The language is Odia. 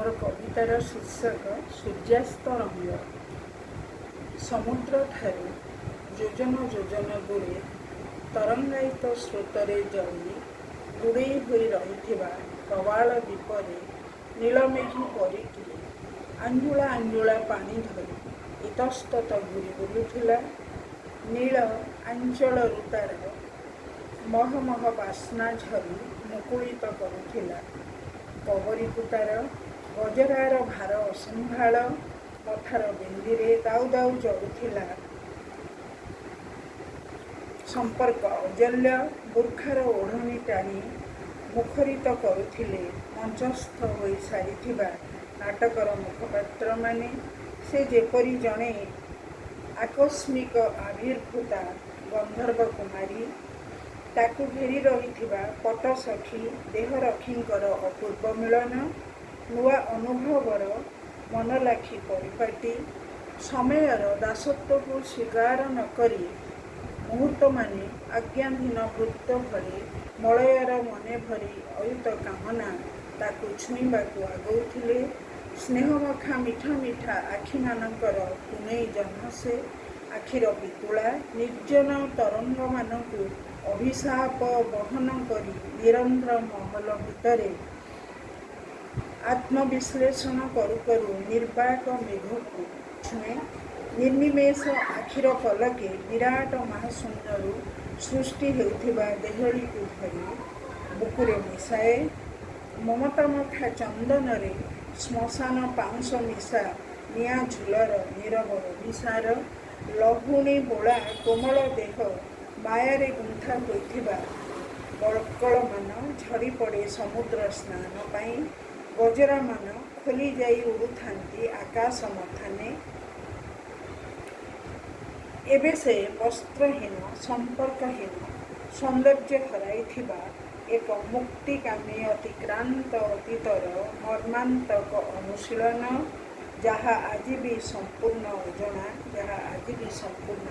ମୋର କବିତାର ଶୀର୍ଷକ ସୂର୍ଯ୍ୟାସ୍ତ ରଙ୍ଗ। ସମୁଦ୍ରଠାରୁ ଯୋଜନ ଯୋଜନ ଦୂରେ ତରଙ୍ଗାୟିତ ସ୍ରୋତରେ ଜଡ଼ି ଗୁଡ଼େଇ ହୋଇ ରହିଥିବା ପ୍ରବାଳ ଦ୍ୱୀପରେ ନୀଳମେଘୀ ପରୀଟିଏ ଆଞ୍ଜୁଳା ଆଞ୍ଜୁଳା ପାଣି ଧରି ଇତସ୍ତତଃ ଘୂରି ବୁଲୁଥିଲା। ନୀଳ ଆଞ୍ଚଳରୁ ତାର ମହମହ ବାସ୍ନା ଝରି ମୁକୁଳିତ କରୁଥିଲା କବରୀକୁ ତାର। ଗଜରାର ଭାର ଅସମ୍ଭାଳ। ମଥାର ବିନ୍ଦିରେ ଦାଉ ଦାଉ ଜଳୁଥିଲା ସମ୍ପର୍କ ଔଜ୍ଜ୍ୱଲ୍ୟ। ବୁର୍ଖାର ଓଢ଼ଣୀ ଟାଣି ମୁଖରିତ କରୁଥିଲେ ମଞ୍ଚସ୍ଥ ହୋଇ ସାରିଥିବା ନାଟକର ମୁଖପାତ୍ରମାନେ। ସେ ଯେପରି ଜଣେ ଆକସ୍ମିକ ଆବିର୍ଭୂତା ଗନ୍ଧର୍ବ କୁମାରୀ। ତାକୁ ଘେରି ରହିଥିବା ପଟ୍ଟସଖୀ ଦେହରକ୍ଷୀଙ୍କର ଅପୂର୍ବ ମିଳନ। ନୂଆ ଅନୁଭବର ମନଲାଖି ପରିପାଟୀ। ସମୟର ଦାସତ୍ୱକୁ ସ୍ୱୀକାର ନ କରି ମୁହୂର୍ତ୍ତମାନେ ଆଜ୍ଞାଧୀନ ଭୃତ୍ୟ ଭଳି ମଳୟର ମନେଭରି ଅୟୁତ କାମନା ତାକୁ ଛୁଇଁବାକୁ ଆଗଉଥିଲେ। ସ୍ନେହମଖା ମିଠା ମିଠା ଆଖିମାନଙ୍କର ପୁନେଇ ଜହ୍ନ ସେ। ଆଖିର ପିତୁଳା ନିର୍ଜନ ତରଙ୍ଗମାନଙ୍କୁ ଅଭିଶାପ ବହନ କରି ନିରନ୍ଧ୍ର ମହଲ ଭିତରେ ଆତ୍ମବିଶ୍ଳେଷଣ କରୁ କରୁ ନିର୍ବାକ ମେଘକୁ ଛୁଏଁ। ନିର୍ନିମେଷ ଆଖିର ପଲକେ ବିରାଟ ମହାଶୂନ୍ୟରୁ ସୃଷ୍ଟି ହେଉଥିବା ଦେହଳିକୁ ଧରି ବୁକୁରେ ମିଶାଏ। ମମତାମଖା ଚନ୍ଦନରେ ଶ୍ମଶାନ ପାଉଁଶ ମିଶା ନିଆଁ ଝୁଲର ନୀରବ ଅଭିସାର। ଲହୁଣୀ ବୋଳା କୋମଳ ଦେହ ମାୟାରେ ଗୁନ୍ଥା ହୋଇଥିବା ବଳ୍କଳମାନ ଝରିପଡ଼େ ସମୁଦ୍ର ସ୍ନାନ ପାଇଁ। ଗଜରାମାନ ଖୋଲିଯାଇ ଉଡ଼ୁଥାନ୍ତି ଆକାଶ ମଥାନେ। ଏବେ ସେ ବସ୍ତ୍ରହୀନ, ସମ୍ପର୍କହୀନ, ସୌନ୍ଦର୍ଯ୍ୟ ହରାଇଥିବା ଏକ ମୁକ୍ତିକାମୀ ଅତିକ୍ରାନ୍ତ ଅତୀତର ମର୍ମାନ୍ତକ ଅନୁଶୀଳନ, ଯାହା ଆଜି ବି ସମ୍ପୂର୍ଣ୍ଣ ଅଜଣା, ଯାହା ଆଜି ବି ସମ୍ପୂର୍ଣ୍ଣ